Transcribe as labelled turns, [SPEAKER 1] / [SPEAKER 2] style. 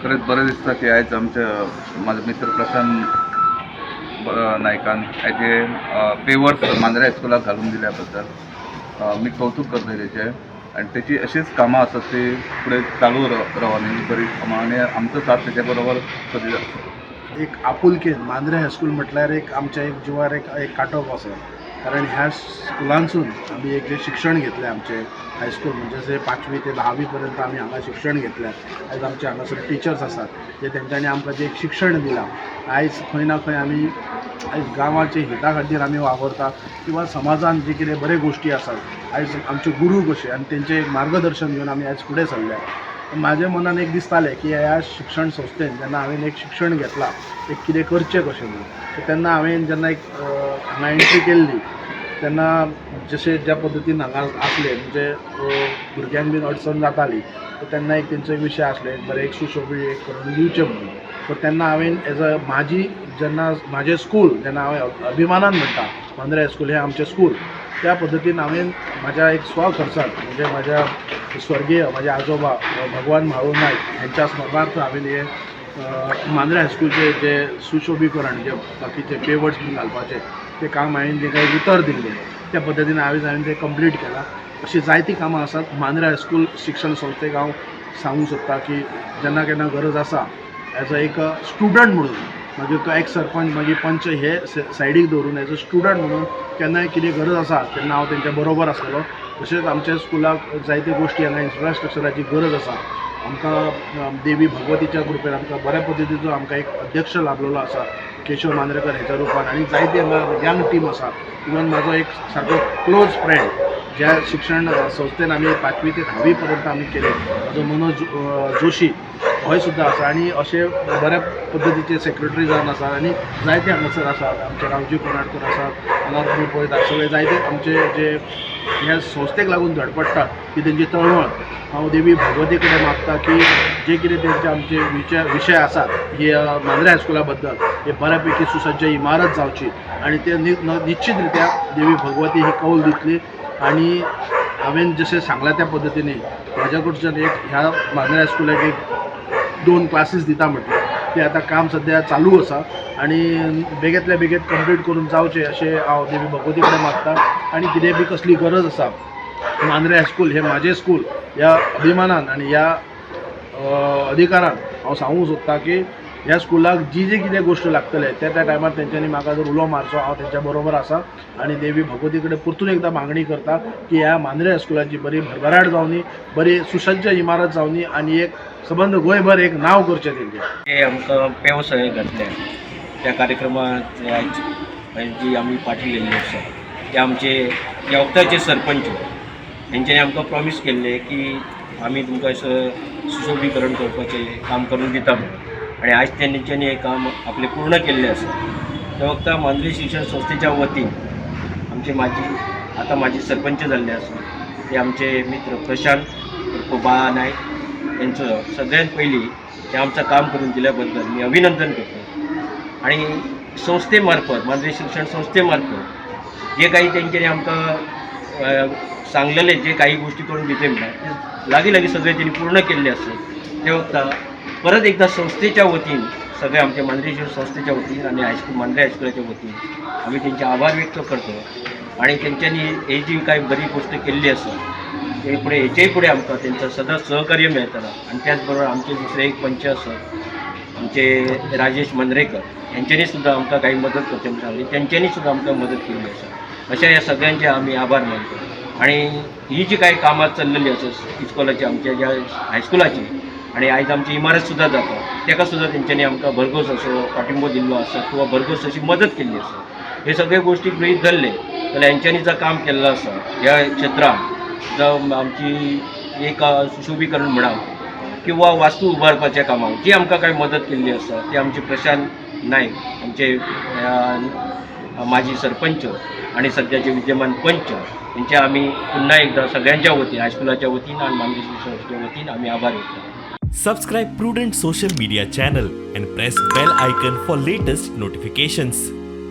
[SPEAKER 1] खरेंच बरें दिसता की आयज आमचे म्हाजो मित्र प्रशांत नायकान आयज पेवर्स मांद्रे हायस्कुलाक घालून दिल्या बद्दल मी कौतुक करता तेचें आनी तेची अशीच कामां आसात ती फुडें चालू रावनी बरी कामां आनी आमचो साथ तेच्या बरोबर सदींच आसतलो.
[SPEAKER 2] एक आपुलकेन मांद्रे हायस्कूल म्हटल्यार एक आमच्या एक जिवार एक एक कांटो कसो, कारण ह्या स्कुलांसून आमी एक जें शिक्षण घेतलें, आमचें हायस्कूल म्हणजे जे पांचवी ते धावी पर्यंत आमी हांगा शिक्षण घेतलें. आयज आमचे हांगासर टिचर्स आसात जे तेंच्यांनी आमकां जें एक शिक्षण दिलां, आयज खंय ना खंय आमी आयज गांवाच्या हिता खातीर आमी वावरता किंवा समाजान जे कितें बरे गोश्टी आसात, आयज आमचे गुरू कशे आनी तेंचें एक मार्गदर्शन घेवन आमी आयज फुडें सरल्या. म्हाज्या मनान एक दिसतालें की ह्या शिक्षण संस्थेन जेन्ना हांवें एक शिक्षण घेतलां, एक कितें करचें कशें म्हणून, सो तेन्ना हांवें जेन्ना एक हांगा एंट्री केल्ली तेन्ना जशें ज्या पद्दतीन हांगा आसलें, म्हणजे भुरग्यांक बीन अडचण जाताली, सो तेन्ना एक तेंचो एक विशय आसले बरें एक सुशोभी एक करून दिवचें म्हणून. सो तेन्ना हांवें एज अ म्हाजी जेन्ना म्हाजें स्कूल जेन्ना हांवें अभिमानान म्हणटा मांद्रे हायस्कूल हें आमचें स्कूल, त्या पद्दतीन हांवें म्हाज्या एक स्वखर्चान, म्हणजे म्हाज्या स्वर्गीय म्हाजे आजोबा भगवान म्हाळू नायक हेंच्या स्मरणार्थ हांवें हें मांद्रे हायस्कूलचें जें सुशोभीकरण, जे बाकीचे पेवर्स बीन घालपाचें तें काम हांवें जें कांय उतर दिल्लें त्या पद्दतीन हांवें हांवें तें कंप्लीट केलां. अशीं जायतीं कामां आसात. मांद्रे हायस्कूल शिक्षण संस्थेक हांव सांगूंक सोदता की जेन्ना केन्ना गरज आसा, एज अ एक स्टुडंट म्हणून, मागीर तो एक्स सरपंच मागीर पंच हे सायडीक दवरून, एज अ स्टुडंट म्हणून केन्नाय कितें गरज आसा तेन्ना हांव तेंच्या बरोबर आसतलो. तशेंच आमच्या स्कुलाक जायत्यो गोश्टी हांगा इन्फ्रास्ट्रक्चराची गरज आसा. आमकां देवी भगवतीच्या कृपेन आमकां बऱ्या पद्दतीचो आमकां एक अध्यक्ष लाभलेलो आसा केशव मांद्रेकर हेच्या रुपान, आनी जायती हांगा यंग टीम आसा. इवन म्हाजो एक सारको क्लोज फ्रेंड, ज्या शिक्षण संस्थेन आमी पांचवी ते धावी पर्यंत आमी केले, म्हाजो मनोज जोशी होय सुद्दां आसा. आनी अशे बऱ्या पद्दतीचे सेक्रेटरी जावन आसा आनी जायते हांगासर आसात. आमचे रावजी कोनाडकर आसात हांगा, तुमी पळयता सगळे जायते आमचे जे ह्या संस्थेक लागून धडपडटा की तेंची तळमळ. हांव देवी भगवती कडेन मागता की जे कितें तेंचे आमचे विचार विशय आसात हे मांद्रे हायस्कुला बद्दल, हे बऱ्यापैकी सुसज्ज इमारत जावची आनी ते निश्चित रित्या देवी भगवती ही कौल दितली. आनी हांवें जशें सांगलां त्या पद्दतीने म्हाज्या कडच्यान एक ह्या मांद्रे हायस्कुलाक एक दोन क्लासीस दिता म्हटलें, ते आतां काम सद्या चालू आसा आनी बेगींतल्या बेगीन कंप्लीट करून जावचें अशें हांव देवी भगवती कडेन मागता. आनी कितें बी कसली गरज आसा, मांद्रे हायस्कूल हें म्हाजें स्कूल ह्या अभिमानान आनी ह्या अधिकारान हांव सांगूंक सोदता की ह्या स्कुलाक जी जी कितें गोश्ट लागतले त्या त्या टायमार तेंच्यांनी म्हाका जर उलो मारचो, हांव तेंच्या बरोबर आसा. आनी देवी भगवती कडेन परतून एकदां मागणी करता की ह्या मांद्रे हायस्कुलाची बरी भरभराट जावनी, बरी सुसज्ज इमारत जावनी आनी एक सबंद गोंयभर एक नांव करचें तेंचें.
[SPEAKER 3] ते आमकां पेव सगळे घातले त्या कार्यक्रमात आयज जी आमी पाटी गेल्ली आसा ते आमचे ह्या वखदाचे सरपंच हेंच्यांनी आमकां प्रॉमीस केल्लें की आमी तुमकां सुशोभीकरण करपाचें काम करून दिता म्हणून, आनी आयज तेंच्यांनी हें काम आपलें पूर्ण केल्लें आसा. त्या वखदा मांद्रे शिक्षण संस्थेच्या वतीन आमचे माजी, आतां माजी सरपंच जाल्ले आसा ते आमचे मित्र प्रशांत उर्फ बाळा नायक यांचो सगळ्यात पयलीं हे आमचं काम करून दिल्या बद्दल मी अभिनंदन करतो. आणि संस्थेमार्फत, मांद्रे शिक्षण संस्थेमार्फत जे काही तेंच्यांनी आमकां सांगलेले, जे काही गोष्टी करून दिते म्हणा, ते लागीं लागीं सगळे त्यांनी पूर्ण केल्ले आसा. ते वखदा परत एकदा संस्थेच्या वतीन, सगळे आमच्या मांद्रे शिक्षण संस्थेच्या वतीन आणि हायस्कूल, मांद्रे हायस्कुलाच्या वतीन आमी तेंचे आभार व्यक्त करतो. आणि तेंच्यांनी ही जी काही बरी गोष्ट केल्ली आसा ते फुडें, हेच्याय फुडें आमकां तेंचो सदांच सहकार्य मेळटलो. आनी त्याच बरोबर आमचे दुसरे एक पंच आसात, आमचे राजेश मांद्रेकर, हेंच्यांनी सुद्दां आमकां काही मदत करचे म्हणून सांगली, तेंच्यांनी सुद्दां आमकां मदत केल्ली आसा. अशा ह्या सगळ्यांचे आमी आभार मानतो. आणि ही जी काही कामां चल्लेली आसा इस्कोलाची, आमच्या ज्या हायस्कुलाची, आणि आयज आमची इमारत सुद्दां जाता, तेका सुद्दां तेंच्यांनी आमकां भरघोस असो पाठिंबो दिल्लो आसा किंवा भरघोस अशी मदत केल्ली आसा. हे सगळे गोश्टी गृहीत धरले जाल्यार हेंच्यांनी जो काम केल्लो आसा ह्या क्षेत्रांत, जावं आमची एक सुशोभीकरण म्हणा किंवा वास्तू उबारपाच्या कामाक जी आमकां कांय मदत केल्ली आसा, ती आमचे प्रशांत नायक, आमचे माजी सरपंच आणि सध्याचे विद्यमान पंच, यांचे आमी पुन्हा एकदा सगळ्यांच्या वतीन, हायस्कुलाच्या वतीन आणि मांद्रे संस्थेच्या वतीन आमी आभार व्यक्त करता.
[SPEAKER 4] Subscribe Prudent Social Media channel and press bell icon for latest notifications.